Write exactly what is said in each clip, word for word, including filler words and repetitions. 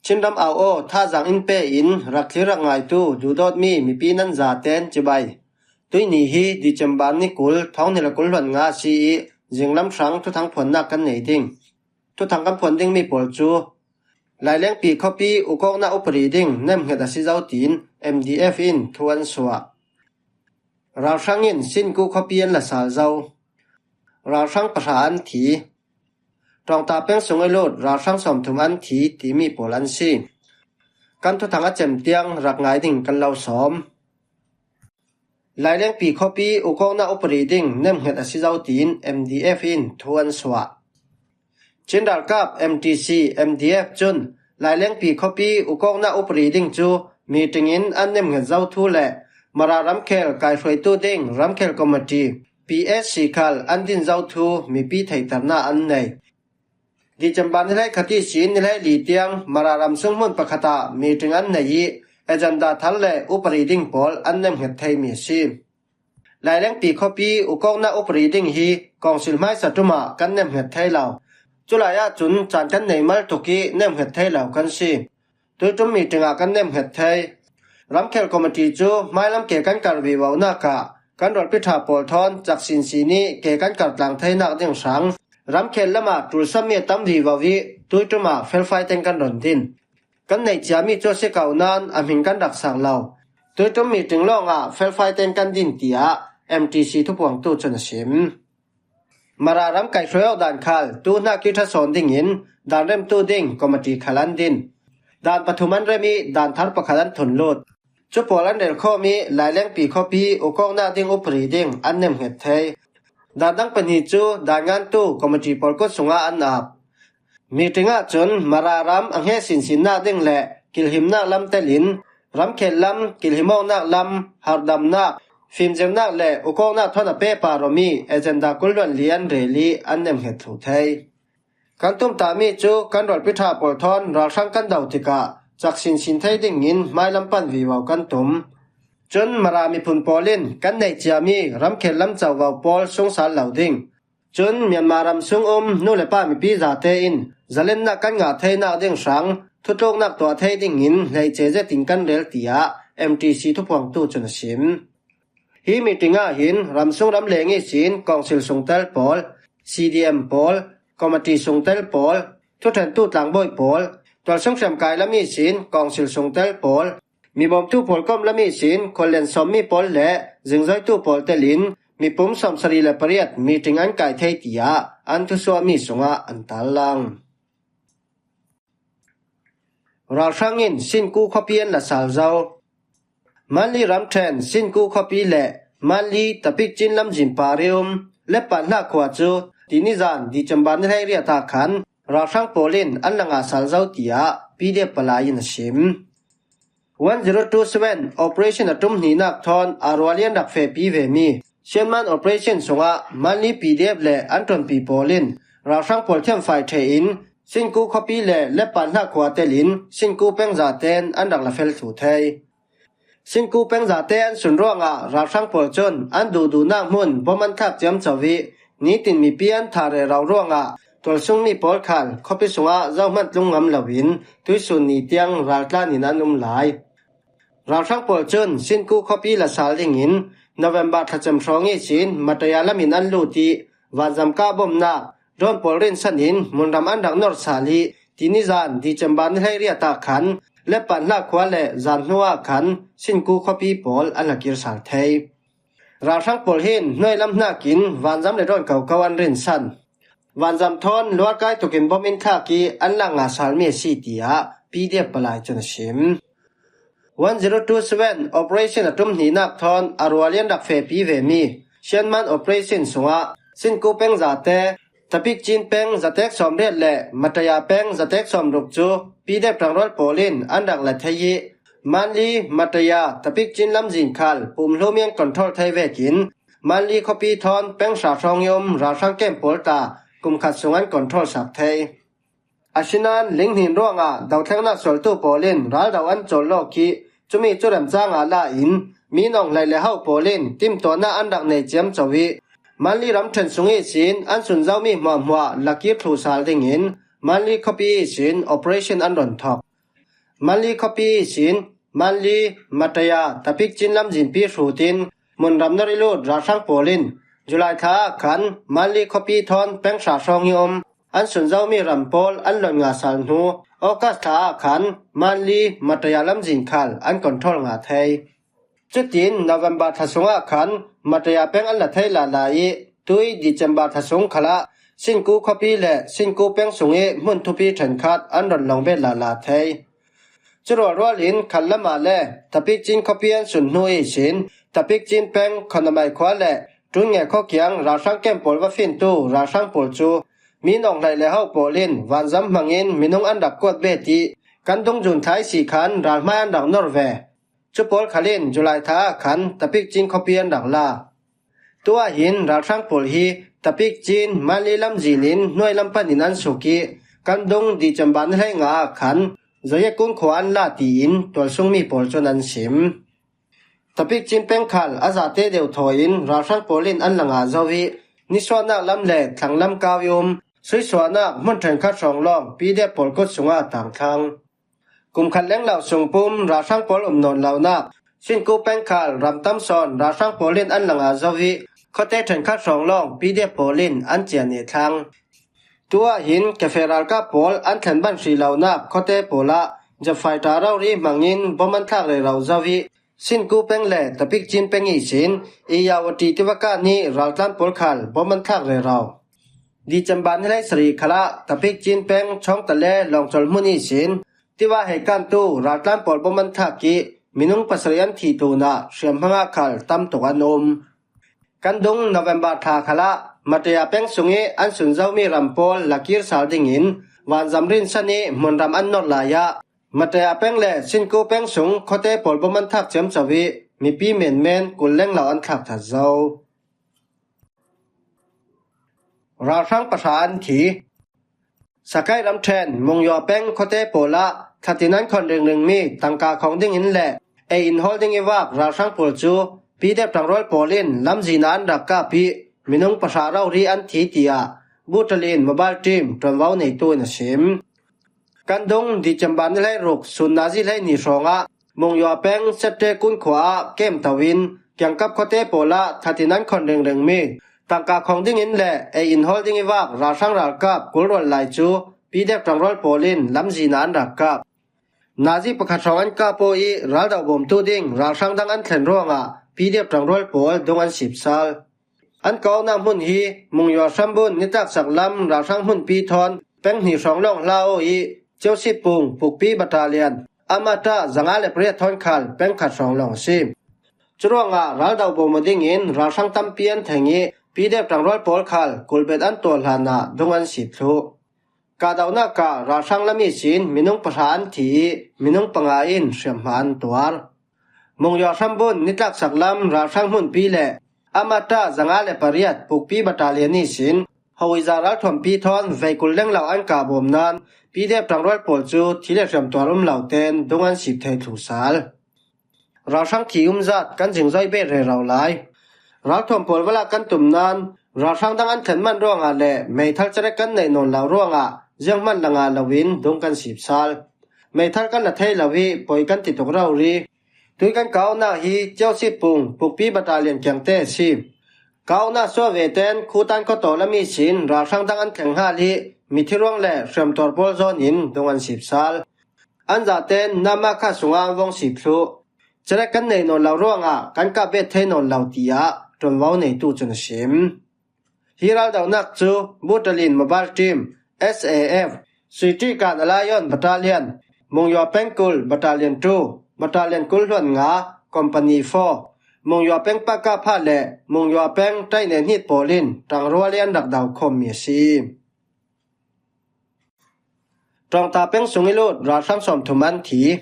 Chinram au aw, thazaang in pe in, rak thlir rak ngaitu duhdawtmi mipi nan zaten cibai. Tuini hi December ni kul, thawng hnih le kul hluan nga si i, zinglam hrang thuthang phuannak kan nei ding. Thuthang kan phuan dingmi pawl cu Lailengpi khuapi ukawknak upadi ding nemhnget a si zo tiin M D F in thu an suah. Ralhrang in Sinku khuapi an la sal zo. Ralhrang pahra an thi. Ṭawngta peng sung i lut ralhrang sawmthum an thi timi pawl an si. Kan thuthang a cem tiang rak ngai ding kan lo sawm. Lailengpi khuapi ukawknak upadi ding nemhnget a si zo tiin M D F in thu an suah. Chin ralkap M T C, M D F cun Lailengpi khuapi ukawknak upadi ding cu meeting in an nemhnget zo thu le Mara ramkhel kaihruaitu ding ramkhel committee, P S C khal an din zo thu mipi theihternak an nei. December ni hleikhat ihsin ni hleili tiang Mara ramsung hmun pakhat ah meeting an nei i agenda thar le upadi ding pawl an nemhnget theimi a si. Lailengpi khuapi ukawknak upadi ding hi Council hmaisa ṭum ah kan nemhnget thei lo. Culai ahcun caan kan nei mal tuk i nemhnget thei lo kan si. Tuiṭum meeting ah kan nemhnget thei. Ramkhel committee cu hmailam ke kan kar vivonak ah kan rualpi ṭha pawl thawn cak sinsin i ke kan kar tlang theinak ding hrang ramkhel lam ah ṭulsammi a tam vivo i tuiṭum ah felfai tein kan rawn din. Kan neih ciami cu a si ko nain a hmin kan rak sak lo. Tuiṭum meeting lawngah felfai tein kan din, tiah M T C thupuangtu cun a sim. Mara ram kaihruai awk dan khal tu hnak i ṭha sawn dingin dan remtu ding committee khal an din. Dan pathum an rem i dan thar pakhat an thun lut. Cu pawl an rel khawm i Lailengpi khuapi ukawknak ding upadi ding an nemhnget thei. Dan dang pahnih cu dan ngantu committee pawl kut sungah an ap. Meeting ahcun Mara ram a hneh sinsinnak ding le kilhimnak lam telin ramkhel lam, kilhim awknak lam, harhdamnak, fimzirnak le ukawknak thawn a pehpar awmi agenda kul hluan li an rel i an nemhnget thluh thei. Kan tumtahmi cu kan rualpi ṭha pawl thawn ralhrang kan do tikah cak sinsin thei dingin hmailam pan vivo kan tum. Cun Mara miphun pawl in kan neih ciami ramkhel lam covo pawl sungsal lo ding. Cun Myanmar ram sung um nu le pa mipi zate in zalennak kan ngah theinak ding hrang thutluknak tuah thei dingin hleice zetin kan rel, tiah M T C thupuangtu cun a sim. Hi meeting ah hin ramsung ramleng ihsin council sungtel pawl, C D M pawl, committee sungtel pawl, thuṭhentu tlangbawi pawl, tualsung hriamkai lam ihsin council sungtel pawl, mibawmtu pawl kom lam ihsin khuallian sawmmi pawl le zingzoitu pawl telin mipum sawmsarih le pariat meeting an kai thei, tiah an thusuahmi sungah an tarlang. Ralhrang in Sinku khuapi an la sal zo. Manli ramṭhen Sinku khuapi le Manli Tapik Chin lamzin par i um Lepan Hlah khua cu tinizan December ni hleiriat ah khan ralhrang pawl in an la ngah sal zo, tiah P D F palai in a sim. One zero two seven operation a ṭum hnihnak thawn a rual i an rak fehpi vemi Shanman operation sungah Manli P D F le an ṭuanpi pawl in ralhrang pawl thiamfai ṭheh in Sinku khuapi le Lepan Hlah khua telin Sinku peng zaten an rak la fel thluh thei. Sinku peng zate an sun ruangah ralhrang pawl cun an duhduhnak hmun bom an thlak ciamco i nitin mipi an thah rero ruangah tualsungmi pawl khal khuapi sungah zohmanh tlung ngam loin tuisun ni tiang raltlan in an um lai. Ralhrang pawl cun Sinku khuapi la sal dingin November thlacam hrawng ihsin Mataya lam in an lut i vanzam kah bomnak drone pawl rinsan in hmunram an rak nor sal i tinizan December ni hleiriat ah khan Lepan Hlah khua le zan hnu ah khan Sinku khuapi pawl an la kir sal thei. Ralhrang pawl hin hnuai lam hnakin vanzam le drone koko an rinsan. Vanzam thawn luarkai tukin bom in thlak i an la ngah salmi a si, tiah P D F palai cun a sim. One zero two seven operation a ṭum hnihnak thawn a rual i an rak fehpi vemi Shanman operation sungah Sinku peng zate, Tapik Chin peng zatek sawmriat le Mataya peng zatek sawmruk cu P D F ṭangrual pawl in an rak la thei i Manli, Mataya, Tapik Chin lamzin khal pumhlum i an control thei vekin Manli khuapi thawn peng hra hrawng i um ralhrang kem pawl ta kum khat sung an control sak thei. Asinain linghnin ruangah dothlengnak sualtu pawl in raldo an cawl lawk i cumi cu remcang ah la in minung hlei le hauh pawl in timtuahnak an rak nei ciamco i Manli ramṭhen sung ihsin an sun zomi hmuahhmuah lakir thluh sal dingin Manli khuapi ihsin operation an rawn thawk. Manli khuapi ihsin Manli, Mataya, Tapikchin lamzinpi hrutin hmunram nawr i lut ralhrang pawl in July thla ah khan Manli khuapi thawn peng hra hrawng i um an sunzomi ram pawl an lawn ngah sal hnu August thla ah khan Manli, Mataya lamzin khal an control ngah thei. Cutin November thla sungah khan Mataya peng an la thei lala i tui December thla sung khalah Sinku khuapi le Sinku peng sung i hmun thupi ṭhenkhat an rawn lawng bet lala thei. Chu rualrualin khan lamah le Tapikchin khuapi an sun hnu ihsin Tapikchin peng Khonamai khua le Ṭunnge khaw kiang ralhrang kem pawl va fintu ralhrang pawl chu mi nawnghlai le ho pawlin vanzam hmangin minung an rak kuat bet i kan dung June thla isi khan ralhmai an rak nawr ve. Chu pawl khalin July thla ah khan Tapikchin khuapi an rak la. Tuah hin ralhrang pawl hi Tapikchin Manli lamzinin hnuai lam panin an suk i kan dung December ni hleinga ah khan Zayekun khua an la tiin tualsung mi pawl chun an sim. Tapikchin peng khal a zate deuh thawin ralhrang pawlin an la ngah zo i nisuahnak lam le thlang lam kau i um suisuahnak hmun ṭhenkhat hrawng lawng P D F pawl kut sungah a tangthlang. Kum khat lenglauh sung pum ralhrang pawl um nawn lonak Sinku peng khal ram tam sawn ralhrang pawlin an la ngah zo i khawte ṭhenkhat hrawng lawng P D F pawlin an ciah nih thlang. Tuah hin cafe ralkap pawl an thlen ban hrih lonak khawte pawlah jet fighter rori hmangin bom an thlak rero zo i Sinku peng le Tapikchin peng ihsin Iyawati tiva kan i raltlan pawl khal bom an thlak rero. December ni hleisarih khalah Tapikchin peng Chawngtale lawngchawl hmun ihsin tiva hei kantu raltlan pawl bom an thlak i minung pasarih an thih tunah hriamhmanga khal tam tuk an um. Kan dung November thla khalah Mataya peng sung i an sunzomi ram pawl la kir sal dingin vanzam rinsan i hmunram an nawr lai ah Mataya peng le Sinku peng sung khawte pawl bom an thlak ciamco i mipi menmen kul lenglauh an thlak that zo. Ralhrang pahra an thi. Sakai ramṭhen Mungyua peng khawte pawlah thlatin an khawn ringring mi tangka khawng dingin le ei inhawl ding i vak ralhrang pawl chu P D F ṭangrual pawlin lamzina an rak kap i minung pahra rori an thi tiah Butalin Mobile Team ṭuanvo neitu in a sim. Kan dung December ni hleiruk sun nazi hleihnih hrawngah Mungyua peng Sette Kun khua ah kem toin kiangkap khawte pawlah thlatin an khawn ringring mi tangka khawng dingin le ei inhawl ding i vak ralhrang ralkap kul rual lai cu P D F ṭangrual pawlin lamzina an rak kap. Nazi pakhat hrawng an kap aw i raldo bawmtu ding ralhrang dang an thlen ruangah P D F ṭangrual pawl dung an sip sal. An kaunak hmun hi Mungyua hrambun nitlaksak lam ralhrang hmunpi thawn peng hnih hrawng lawng hla aw i Cio Sipung Pukpi Battalion Amata zanga le pariat thawn khal peng khat hrawng lawng a si. Curuangah raldo bawm aw dingin ralhrang tampi an theng i P D F ṭangrual pawl khal kulbet an tuah hlanah dung an sip thluh. Kahdohnak ah ralhrang lam ihsin minung pahra an thi i minung panga in hriamhma an tuar. Mungyua hrambun nitlaksak lam ralhrang hmunpi le Amata zanga le pariat Pukpi Battalion ihsin Howiza ralthuampi thawn veikul lenglauh an kah bawm nan P D F ṭangrual pawl cu thi le hriamtuar um lo ten dung an sip thei thluh sal. Ralhrang thi um zat kan zingzoi bet rero lai. Ralthuam pawl valah kan tum nan ralhrang dang an thlen man ruangah le meithal cerek kan neih nawn lo ruangah zianghman la ngah loin dung kan sip sal. Meithal kan la thei lo i poi kan ti tuk rori. Tui kan kaunak hi Cio Sipung Pukpi Battalion kiangte a si. Kaunak suah ve ten Khutan khuataw lam ihsin ralhrang dang an thleng nghal i mithi ruang le hriamtuar pawl zawnin dung an sip sal. An zahten Namakha sungah an vawng sip thluh. Cerek kan neih nawn lo ruangah kan kap bet thei nawn lo tiah ṭuanvo neitu cun a sim. Hi raldohnak cu Butalin Mobile Team, S A F, Suiṭikan Alayon Battalion, Mungyua Pengkul Battalion two, Battalion kul hluan nga, Company four, Mungyua Peng Paka Pha le Mungyua Peng Ṭaine Hnit pawlin ṭangrual i an rak do khawmmi a si. Ṭawngta peng sung i lut ralhrang sawmthum an thi.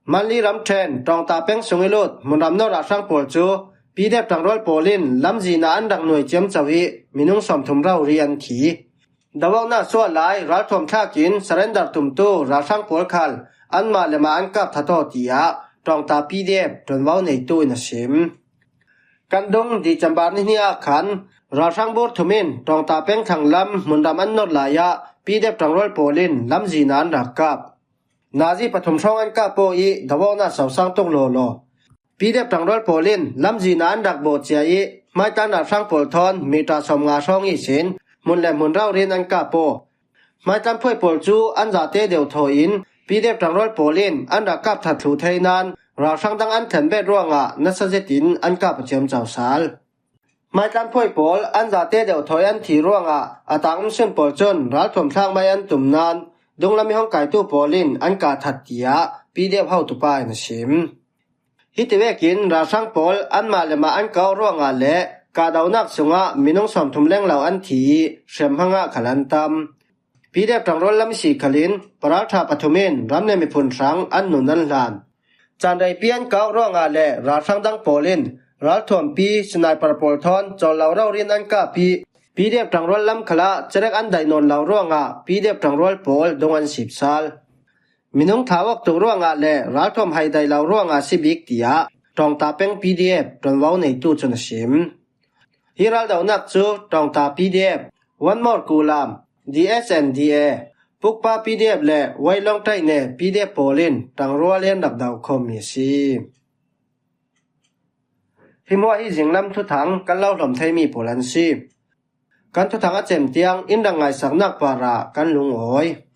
Manli ramṭhen Ṭawngta peng sung i lut hmunram nawr ralhrang pawl cu P D F ṭangrual pawl in lamzin ah an rak nuai ciamco i minung sawmthum rori an thi. Doawknak suah lai ralthuam thlak in surrender tumtu ralhrang pawl khal anmah le mah an kap that aw tiah Ṭawngta P D F ṭuanvo neitu in a sim. Kan dung December ni hnih ah khan ralhrang bur thum in Ṭawngta peng thlang lam hmunram an nawr lai ah P D F ṭangrual pawl in lamzin ah an rak kap. Nazi pathum hrawng an kap pawh i dawawkna sosang tuk lawlaw. P D F ṭangrual pawl in lamzina an rak bawh ciah i hmaitlan ralhrang pawl thawn mita sawmnga hrawng ihsin hmun le hmun raurin an kap pawh. Hmaitlan phuai pawl cu an zate deuh thaw in P D F ṭangrual pawl in an rak kap that thluh thei nain ralhrang dang an thlen bet ruangah nasa zetin an kap a ciamco sal. Hmaitlan phuai pawl an zate deuh thawi an thih ruangah a tang um sun pawl cun ralthuam thlak mai an tum nain dunglam i hong kaitu pawl in an kah that, tiah P D F hotupa in a sim. Hiti vekin ralhrang pawl anmah le mah an kah ruangah le kahdohnak sungah minung sawmthum lenglo an thi i hriamhmangah khal an tam. P D F ṭangrual lam si khalin paralṭha pathum in ram le miphun hrang an nun an hlan. Caan reipi an kah ruangah le ralhrang dang pawl in ralthuampi sniper pawl thawn cawl lo raurin an kap i P D F ṭangrual lam khalah cerek an daih nawn lo ruangah P D F ṭangrual pawl dung an sip sal. Minung thau awk tuk ruangah le ralthuam hai daih lo ruangah si bik, tiah Ṭawngta peng P D F ṭuanvo neitu cun a sim. Hi raldohnak cu Ṭawngta P D F, One More Kulam, D S N D A, Pukpa P D F le Wailawng Taine P D F pawl in ṭangrual in rak doh khawmmi a si. Hi hmuah hi zinglam thuthang kan lo hlawm theimi pawl an si. Kan thuthang a cem tiang in rak ngaisaknak parah kan lungawi.